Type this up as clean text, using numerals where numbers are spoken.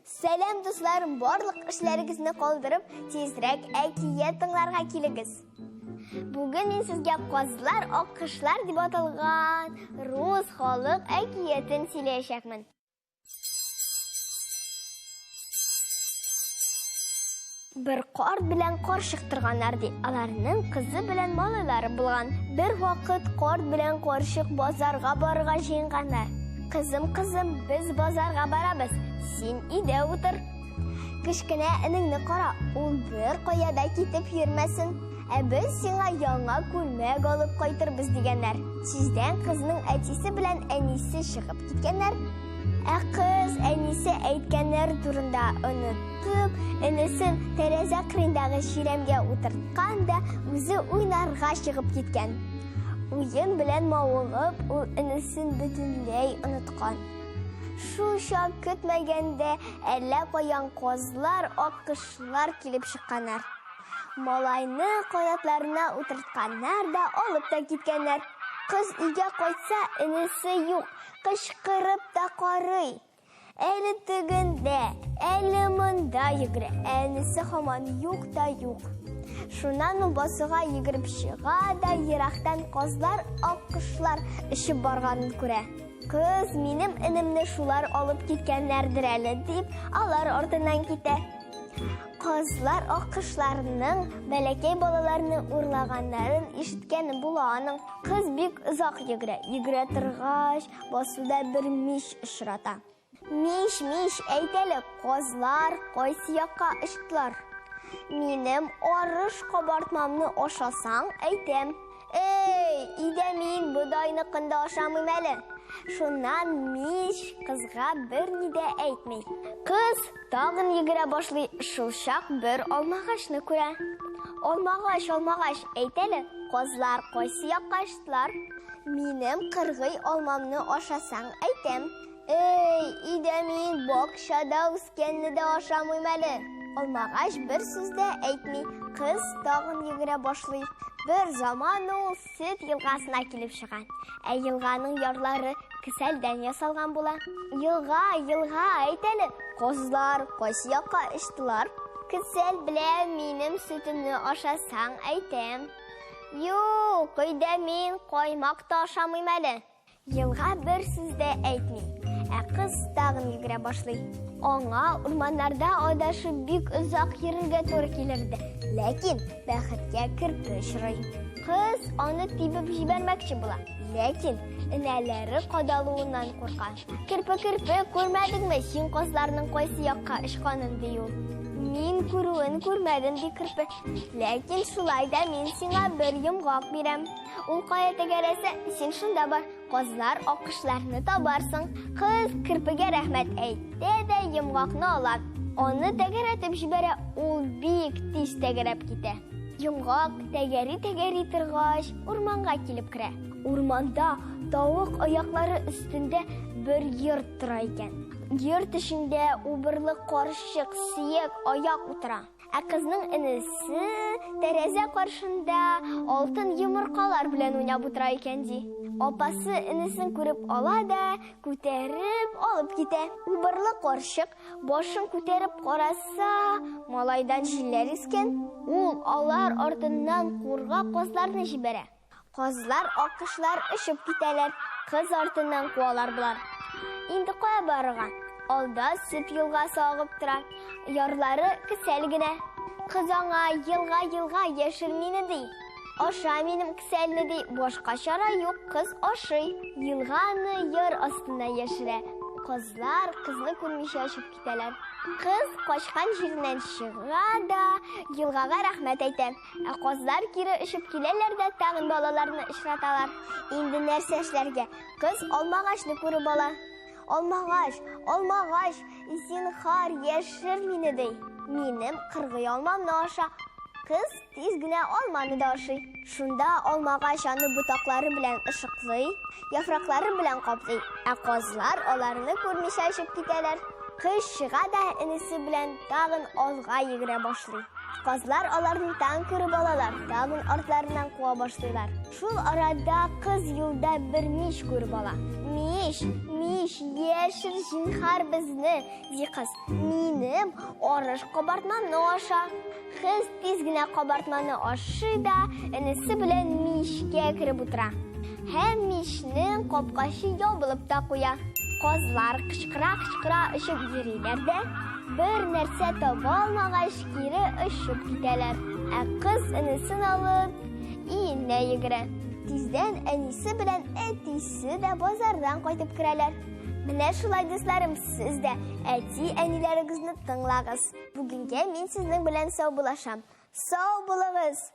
Сәлам, дусларым, барлык эшләрегезне калдырып, тизрәк әкият тыңларга килегез. Бүген мин сезгә Казлар, аккошлар дип аталган рус халык әкиятен сөйләячәкмен. Бер карт белән карчык торганнар ди. Аларның кызы белән малайлары булган. Бер вакыт карт белән карчык базарга барырга җыенганнар. Кызым, кызым, без базарга барабыз. Син өйдә утыр. Кечкенә энеңне кара, ул бер кая да китеп йөрмәсен. Ә без сиңа яңа күлмәк алып кайтырбыз дигәннәр. Тиздән кызның әтисе белән әнисе чыгып киткәннәр. Ә кыз әнисе әйткәннәр турында онытып, энесен тәрәзә кырындагы чирәмгә утырткан да үзе уйнарга чыгып киткән. Уен белән мавыгып, ул энесен бөтенләй оныткан. Шул чак көтмәгәндә әллә каян казлар, аккошлар килеп чыкканнар. Малайны канатларына утыртканнар да алып та киткәннәр. Кыз өйгә кайтса, энесе юк, кычкырып та карый. Әле тегендә, әле монда йөгерә, ә энесе һаман юк та юк. Шуннан ул басуга йөгереп чыга да ерактан казлар, аккошлар очып барганын күрә. Кыз, минем энемне шулар алып киткәннәрдер әле, дип, алар артыннан китә. Казлар аккошларның бәләкәй балаларны урлаганнарын ишеткәне була аның. Кыз бик озак йөгерә. Йөгерә торгач, басуда бер мич очрата. Мич, мич, әйт әле, казлар кайсы якка очтылар? Минем арыш кабартмамны ашасаң, әйтәм. Эй, өйдә мин бодайныкын да ашамыйм әле. Шуннан мич кызга берни дә әйтми. Кыз тагын йөгерә башлый, шулчак бер алмагачны күрә. Алмагач, алмагач, әйт әле, казлар кайсы якка очтылар? Минем кыргый алмамны ашасаң, әйтәм. Эй, өйдә мин бакчада үскәнне дә ашамыйм әле. Алмагач бер сүз дә әйтми. Кыз тагын йөгерә башлый. Бер заман ул сөт елгасына килеп чыга. Ә елганың ярлары кесәлдән ясалган була. Елга, елга, әйт әле, казлар кайсы якка очтылар? Кесәл белән минем сөтемне ашасаң, әйтәм. Юк, өйдә мин каймак та ашамыйм әле. Елга бер сүз дә әйтми, ә кыз тагын йөгерә башлый. Аңа урманнарда адашып бик озак йөрергә туры килерде, ләкин бәхеткә керпе очрый. Кыз аны тибеп җибәрмәкче була, ләкин энәләре кадалуыннан курка. Керпе, керпе, күрмәдеңме син казларның кайсы якка очканын, ди ул. Мин күрүен күрмәдем, ди керпе. Ләкин шулай да мин сиңа бер йомгак бирәм. Ул кая тәгәрәсә, син шунда бар. Казлар, аккошларны табарсың. Кыз керпегә рәхмәт әйтте дә йомгакны ала. Аны тәгәрәтеп җибәрә, ул бик тиз тәгәрәп китә. Йомгак тәгәри-тәгәри торгач, урманга килеп керә. Урманда тавык аяклары өстендә бер йорт тора икән. Йорт эчендә убырлы карчык сөяк аяк утыра. Ә кызның энесе тәрәзә каршында алтын йомыркалар белән уйнап утыра икән ди. Апасы энесен күреп ала да, күтәреп алып китә. Убырлы карчык башын күтәреп караса, малайдан җилләр искән. Ул алар артыннан курга казларны җибәрә. Казлар, аккошлар очып китәләр, кыз артыннан куалар болар. Инде кая барырга? Алда сөт елгасы агып тора, ярлары кесәл генә. Кыз аңа елга, елга, яшер мине ди. Аша минем кесәлне ди, башка чара юк, кыз ашый. Елганы яр астына яшерә. Казлар кызны күрмичә очып китәләр. Кыз качкан җиреннән чыга да, елгага рәхмәт әйтә. Ә казлар кире очып киләләр дә тагын балаларны очраталар. Инде нәрсә эшләргә? Кыз алмагачны күреп ала. Алмагач, алмагач, зинхар, яшер мине, ди. Минем кыргый алмамны аша. Кыз тиз генә алманы да ашый. Шунда алмагач аны ботаклары белән ышыклый, яфраклары белән каплый. Ә казлар аларны күрмичә очып китәләр. Кыз чыга да энесе белән тагын алга йөгерә башлый. Казлар аларны тагын күреп алалар, тагын артларыннан куа башлыйлар. Шул арада кыз юлда бер мич күреп ала. Мич, мич, Мич, яшер зинһар безне, ди кыз. Минем арыш кабартмамны аша. Кыз тиз генә кабартманы ашый да, энесе белән мичкә кереп утыра. Һәм мичнең капкачы ябылып та куя. Казлар кычкыра-кычкыра очып йөриләр дә, бер нәрсә таба алмагач, кире очып китәләр. Ә кыз энесен алып, өенә йөгерә. Тиздән әнисе белән әтисе дә базардан кайтып керәләр. Менә шулай, дусларым, сез дә әти-әниләрегезне тыңлагыз. Бүгенгә мин сезнең белән саубуллашам. Сау булыгыз!